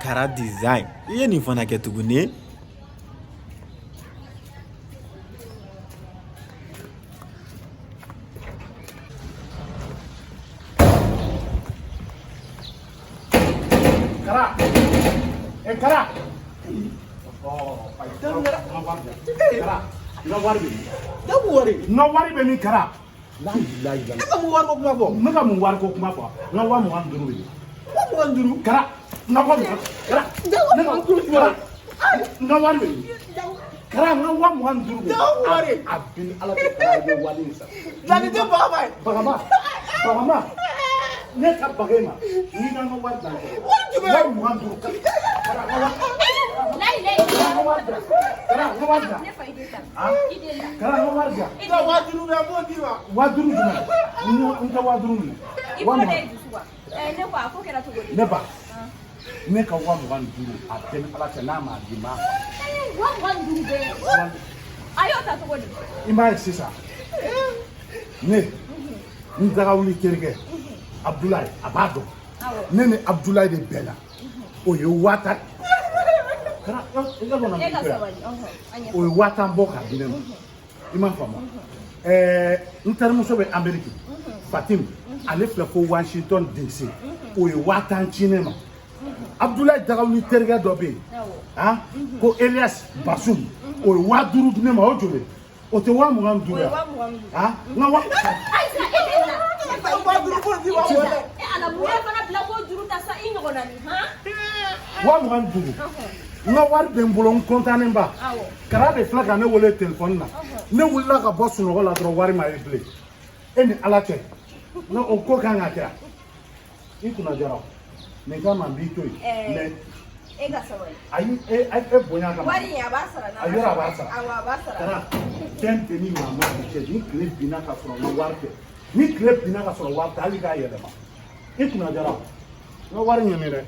Kara Design, i ye nin fana kɛ tuguni. Kara! E Kara! Kara, n ka wari bɛ min? Jago wari. N ka wari bɛ min, Kara? La ilaha illallah. E ka mun wariko kuma fɔ? N bɛ ka mun wariko kuma fɔ? N ka 25,000 bɛ min? 25,000. Kara, n ka 20,000. Kara, Jago ne ka 25 Kara, jumɛn? n ka wari bɛ min? Kara, n ka 25,000 bɛ min? Jago wari. A bɛ ni Ala cɛ, Kara, i bɛ wari in sara. Jani tɛ bagama ye. Bagama, bagama. Ne ka baga e ma. N'i ka n ka wari bila n kɔrɔ. Wari jumɛn? 25,000. Kara, n ka wari. Layi layi. Kara, n ka wari bila. Kara, n ka wari bila. Ne fa i den ta. Ah? I den ta. Kara, n ka wari bila. I ka 5,000 bɛ yan, n b'o d'i ma. 5,000 jumɛn? N ka 5,000 minɛ. I Wa bolo mugan. da i dusu kan. Ne ko a ko kɛra cogo di? Ne ba, ne ka 25,000, a bɛɛ ni Ala cɛ, n'a m'a di, n b'a fa. 25,000 bɛɛ. A y'o ta cogo di? I m'a ye sisan, ne n dagawuli terikɛ Abudulayi, a b'a dɔn. Awɔ. Ne ni Abudulayi de bɛnna, o ye 10,000. Kara, i ka dɔn E ka na sabali. Ɔhɔn. A ɲɛfɔ. o ye 10,000 bɔ k'a di ne ma, i m'a faamu? N terimuso bɛ Ameriki, Fatim, ale filɛ fo Washington DC, o ye 10,000 ci ne ma. Abudulayi dagawuli terikɛ dɔ bɛ yen. Awɔ. Ah, ko Elias Basum, o ye 5,000 di ne ma. O joli? O tɛ 25,000 O ye ye? 25,000. Ah, n ka wa Ayisa, e den ta. I ka 5,000 b'o d'i ma. I den ta. E Ala, mun ye fana bila k'o juru ta sa i ɲɔgɔnna nin han? 25,000. N ka wari bɛ n bolo, n kɔntannen ba. Awɔ. Kara de filɛ ka ne wele telefɔni na. Ne wulila ka bɔ sunɔgɔ la dɔrɔn, wari ma ye bilen. E ni Ala cɛ, ne o ko kan ka kɛ yan. I kunna jara, nin kama n b'i to yen. Ɛɛ. Mais E ka sabali. Ayi, e bonya kama. Wari in a b'a sara n'a A yɔrɔ a b'a sara. Awɔ, a b'a sara. Kara, fɛn bɛɛ ni maa ma bi cɛ, ni tile binna ka sɔrɔ n ka wari tɛ, ni tile binna ka sɔrɔ wari tɛ, hali k'a yɛlɛma. I kunna jara, n ka wari ɲini dɛ.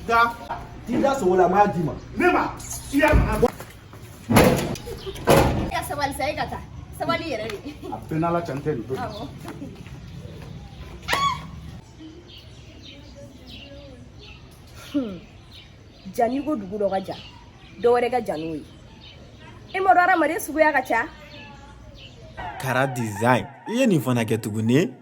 Da, t'i da sogo la, n b'a d'i ma. Ne ma i y'a bɔ. E ka sabali sa, e ka taa. Sabali yɛrɛ de. A bɛɛ n'Ala cɛ, n tɛ nin to yen. Awɔ. Ja, n'i ko dugu dɔ ka jan, dɔ wɛrɛ ka jan n'o ye. E ma dɔn hadamaden suguya ka ca. Kara Design, i ye nin fana kɛ tuguni.